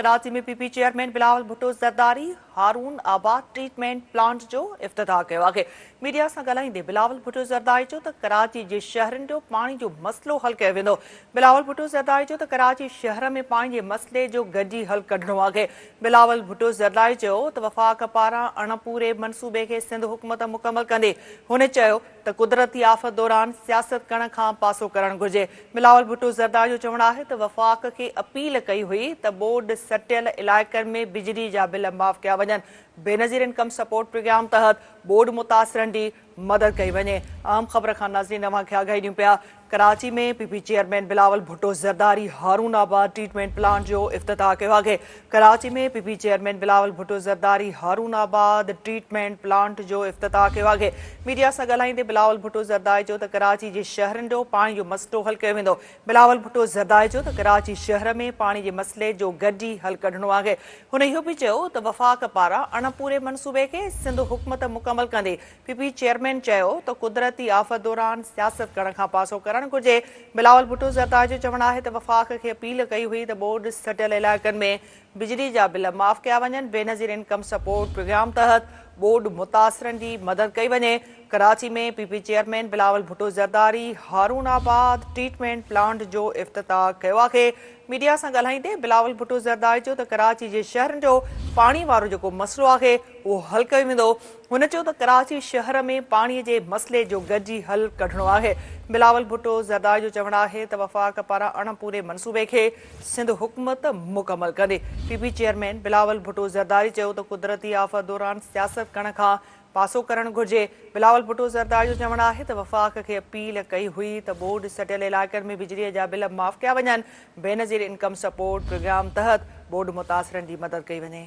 Karachi ۾ P P chairman Bilawal Bhutto Zardari Haroonabad treatment plant جو افتتاح ڪيو آهي. ميڊيا سان ڳالهائيندي بلاول ڀٽو زرداري چيو ته ڪراچي جي شهرين جو پاڻي جو مسئلو حل ڪيو ويندو. بلاول ڀٽو زرداري چيو ته ڪراچي شهر ۾ پاڻي جي مسئلي جو گڏجي حل ڪڍڻو آهي. بلاول ڀٽو زرداري چيو ته وفاق پاران اڻپوري منصوبي کي سنڌ حڪومت مڪمل ڪندي. هن چيو ته قدرتي آفت دوران سياست ڪرڻ کان پاسو ڪرڻ گهرجي. بلاول ڀٽو زرداري جو چوڻ آهي ته وفاق کي اپيل ڪئي هئي ته ٻوڏ سٽيل علائقن ۾ بجلي جا بل معاف ڪيا وڃن، بينظير انڪم سپورٽ پروگرام تحت ٻوڏ متاثرن جي مدد ڪئي وڃي. اهم خبر کان ناظرين اوهان کي آگاهي ڏيون پيا Karachi ۾ P P chairman Bilawal Bhutto Zardari Haroonabad treatment plant جو افتتاح ڪيو آهي. Karachi ۾ P P chairman Bilawal Bhutto Zardari Haroonabad treatment plant جو افتتاح ڪيو آهي. ميڊيا سان ڳالهائيندي بلاول ڀٽو زرداري چيو ته ڪراچي جي شهرين جو پاڻي جو مسئلو حل ڪيو ويندو. بلاول ڀٽو زرداري چيو ته ڪراچي شهر ۾ پاڻي جي مسئلي جو گڏجي حل ڪڍڻو آهي. هن اهو به چيو ته وفاق پاران اڻپوري منصوبي کي سنڌ حڪومت مڪمل ڪندي. پي پي چيئرمين چيو ته قدرتي آفت دوران سياست ڪرڻ کان پاسو ڪرڻ گهرجي. بلاول ڀٽو زرداري جو چوڻ آهي ته وفاق کي اپيل ڪئي هئي ته ٻوڏ سٽيل علائقن ۾ بجلي جا بل معاف ڪيا وڃن، بينظير انڪم سپورٽ پروگرام تحت ٻوڏ متاثرن جي مدد ڪئي وڃي. Karachi ۾ P P chairman Bilawal Bhutto Zardari Haroonabad treatment plant جو افتتاح ڪيو آهي. ميڊيا سان ڳالهائيندي بلاول ڀٽو زرداري چيو ته ڪراچي جي شهرن جو پاڻي وارو جيڪو مسئلو آهي اهو حل ڪيو ويندو. هن چيو ته ڪراچي شهر ۾ پاڻي جي مسئلي جو گڏجي حل ڪڍڻو آهي. بلاول ڀٽو زرداري جو چوڻ آهي ته وفاق پاران اڻ پوري منصوبي کي سنڌ حڪومت مڪمل ڪندي. P P chairman Bilawal Bhutto Zardari چيو ته قدرتي آفت دوران سياست ڪرڻ کان پاسو ڪرڻ گهرجي. بلاول ڀٽو زرداري جو چوڻ آهي ته وفاق کي اپيل ڪئي هئي ته ٻوڏ سٽيل علائقن ۾ بجلي جا بل معاف ڪيا وڃن، بينظير انڪم سپورٽ پروگرام تحت ٻوڏ متاثرن جي مدد ڪئي وڃي.